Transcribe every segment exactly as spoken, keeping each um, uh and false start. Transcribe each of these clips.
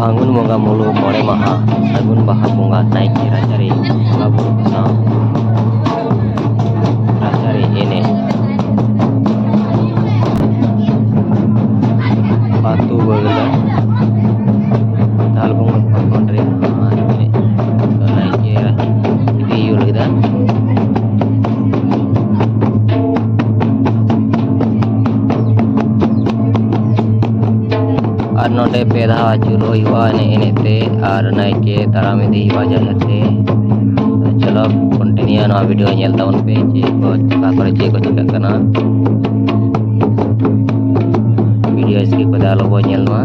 ᱯᱷᱟᱹᱜᱩᱱ ᱵᱚᱸᱜᱟ ᱢᱩᱞᱩᱜ ᱢᱚᱬᱮ ᱢᱟᱦᱟ, ᱥᱟᱹᱜᱩᱱ ᱵᱟᱦᱟ ᱵᱚᱸᱜᱟ ᱱᱟᱭᱠᱮ ᱨᱟᱪᱟᱨᱮ ᱵᱚᱸᱜᱟ ᱵᱩᱨᱩ ᱠᱚ ᱥᱟᱶ ᱨᱟᱪᱟᱨᱮ ᱮᱱᱮᱡ᱾ ᱟᱹᱛᱩ ᱵᱟᱹᱜᱽᱞᱟᱹ ᱛᱟᱞ ᱵᱚᱸᱜᱟ ᱯᱷᱟᱹᱜᱩᱱ ᱨᱮ ᱱᱚᱣᱟ ᱮᱱᱮᱡ ᱫᱚ ᱱᱟᱭᱠᱮ ᱤᱫᱤ ᱦᱩᱭᱩᱜ ᱞᱟᱹᱜᱤᱫ᱾ ᱟᱨ ᱱᱚᱰᱮ ᱯᱮ ᱫᱷᱟᱣ ᱟᱹᱪᱩᱨᱚᱜ ᱦᱩᱭᱩᱜᱼᱟ ᱮᱱᱮᱡ ᱮᱱᱮᱡ ᱛᱮ, ᱟᱨ ᱱᱟᱭᱠᱮ ᱛᱟᱲᱟᱢ ᱤᱫᱤ ᱦᱩᱭᱩᱜᱼᱟ ᱡᱟᱦᱮᱨ ᱛᱮ᱾ ᱪᱚᱞᱚ continue ᱱᱚᱣᱟ video ᱧᱮᱞ ᱛᱟᱵᱚᱱ ᱯᱮ, ᱪᱮᱫ ᱠᱚ ᱚᱠᱟ ᱠᱚᱨᱮ ᱪᱮᱫ ᱠᱚ ᱪᱤᱠᱟᱹᱜ ᱠᱟᱱᱟ᱾ Video skip ᱠᱟᱛᱮ ᱟᱞᱚ ᱵᱚᱱ ᱧᱮᱞ ᱢᱟ᱾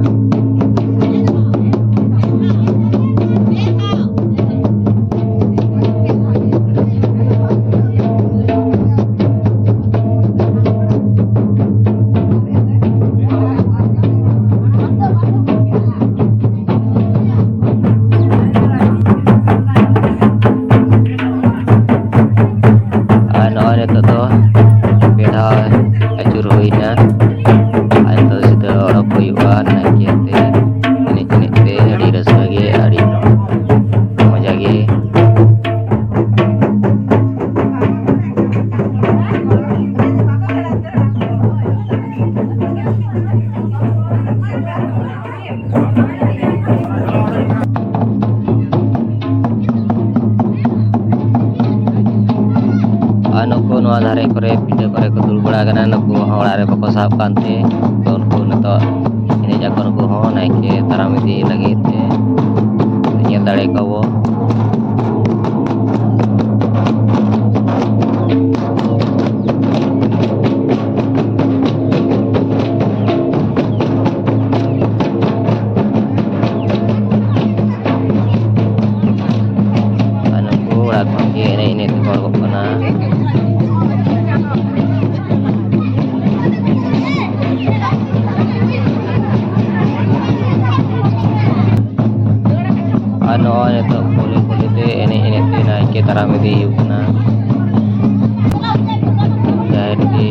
ᱟᱨ ᱱᱚᱜᱼᱚᱭ ᱱᱤᱛᱚᱜ ᱫᱚ ᱯᱮ ᱫᱷᱟᱣ ᱟᱹᱪᱩᱨ ᱦᱩᱭᱱᱟ᱾ ᱟᱨ ᱱᱤᱛᱚᱜ ᱥᱤᱫᱷᱟᱹ ᱚᱰᱚᱠ ᱦᱩᱭᱩᱜᱼᱟ ᱱᱟᱭᱠᱮ ᱟᱛᱮ ᱮᱱᱮᱡ ᱮᱱᱮᱡ ᱛᱮ, ᱟᱹᱰᱤ ᱨᱟᱹᱥᱠᱟᱹ ᱜᱮ, ᱟᱹᱰᱤ ᱢᱚᱡᱟ ᱜᱮ᱾ ᱟᱨ ᱱᱩᱠᱩ ᱱᱚᱣᱟ ᱫᱷᱟᱨᱮ ᱠᱚᱨᱮ ᱯᱤᱸᱰᱟᱹ ᱠᱚᱨᱮ ᱠᱚ ᱫᱩᱲᱩᱵ ᱵᱟᱲᱟ ᱟᱠᱟᱱᱟ, ᱱᱩᱠᱩ ᱦᱚᱸ ᱚᱲᱟᱜ ᱨᱮ ᱵᱟᱠᱚ ᱥᱟᱦᱚᱵ ᱠᱟᱱᱛᱮ, ᱛᱚ ᱩᱱᱠᱩ ᱱᱤᱛᱚᱜ ᱮᱱᱮᱡ ᱟᱠᱚ, ᱱᱩᱠᱩ ᱦᱚᱸ ᱱᱟᱭᱠᱮ ᱛᱟᱲᱟᱢ ᱤᱫᱤ ᱞᱟᱹᱜᱤᱫ ᱛᱮ ᱧᱮᱞ ᱫᱟᱲᱮ ᱠᱚᱣᱟ ᱵᱚ᱾ ᱟᱨ ᱱᱩᱠᱩ ᱚᱲᱟᱜ ᱠᱷᱚᱱ ᱜᱮ ᱮᱱᱮᱡ ᱮᱱᱮᱡ ᱛᱮᱠᱚ ᱚᱰᱚᱠᱚᱜ ᱠᱟᱱᱟ᱾ ᱟᱨ ᱱᱚᱜᱼᱚᱭ ᱱᱤᱛᱚᱜ ᱠᱩᱞᱦᱤ ᱠᱩᱞᱦᱤ ᱛᱮ ᱮᱱᱮᱡ ᱮᱱᱮᱡ ᱛᱮ ᱱᱟᱭᱠᱮ ᱛᱟᱲᱟᱢ ᱤᱫᱤ ᱦᱩᱭᱩᱜ ᱠᱟᱱᱟ ᱡᱟᱦᱮᱨ ᱛᱮ᱾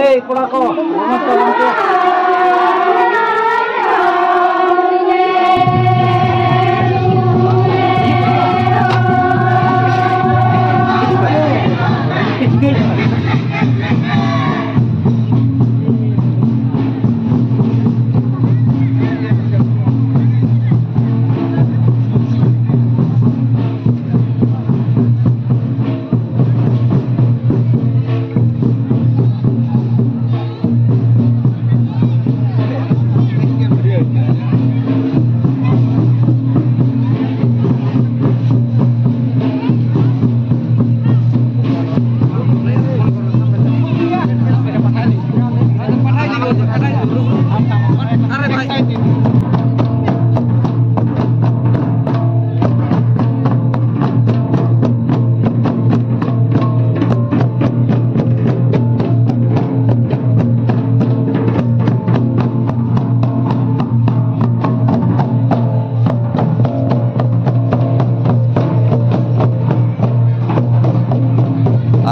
ᱮᱭ ᱠᱚᱲᱟ ᱠᱚ, ᱜᱚᱢᱠᱮ᱾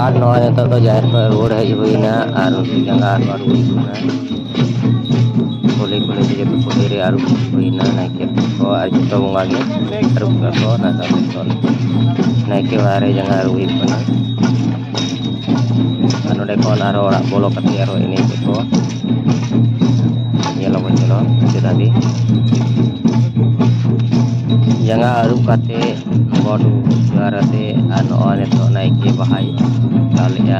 ᱟᱨ ᱱᱚᱜᱼᱚᱭ ᱱᱤᱛᱚᱜ ᱫᱚ ᱡᱟᱦᱮᱨ ᱠᱷᱚᱱ ᱨᱩᱣᱟᱹᱲ ᱦᱮᱡ ᱦᱩᱭᱱᱟ ᱟᱨ ᱩᱱᱠᱩ ᱡᱟᱸᱜᱟ ᱟᱹᱨᱩᱵ ᱦᱩᱭᱩᱜ ᱠᱟᱱᱟ᱾ ᱠᱩᱞᱦᱤ ᱠᱩᱞᱦᱤ ᱛᱮ ᱡᱚᱛᱚ ᱠᱩᱞᱦᱤ ᱨᱮ ᱟᱹᱨᱩᱵ ᱦᱩᱭᱱᱟ, ᱱᱟᱭᱠᱮ ᱠᱚ ᱟᱨ ᱡᱚᱛᱚ ᱵᱚᱸᱜᱟ ᱜᱮ ᱟᱹᱨᱩᱵ ᱠᱟᱜ ᱠᱚ ᱱᱟᱭᱠᱮ ᱚᱲᱟᱜ ᱨᱮ ᱡᱟᱸᱜᱟ ᱟᱹᱨᱩᱵ ᱦᱩᱭᱩᱜ ᱠᱟᱱᱟ᱾ ᱟᱨ ᱱᱚᱸᱰᱮ ᱠᱷᱚᱱ ᱟᱨᱦᱚᱸ ᱚᱲᱟᱜ ᱵᱚᱞᱚ ᱠᱟᱛᱮ ᱟᱨᱦᱚᱸ ᱮᱱᱮᱡ ᱛᱮᱠᱚ ᱧᱮᱞ ᱟᱵᱚᱱ᱾ ᱪᱚᱞᱚ ᱢᱩᱪᱟᱹᱫ ᱦᱟᱹᱵᱤᱡ ᱡᱟᱸᱜᱟ ᱟᱹᱨᱩᱵ ᱠᱟᱛᱮ ᱜᱚᱰ ᱡᱚᱦᱟᱨ ᱟᱛᱮ ᱟᱨ ᱱᱚᱜᱼᱚᱭ ᱱᱤᱛᱚᱜ ᱱᱟᱭᱠᱮ ᱵᱟᱦᱟᱭ ᱪᱟᱞᱮᱜᱼᱟ᱾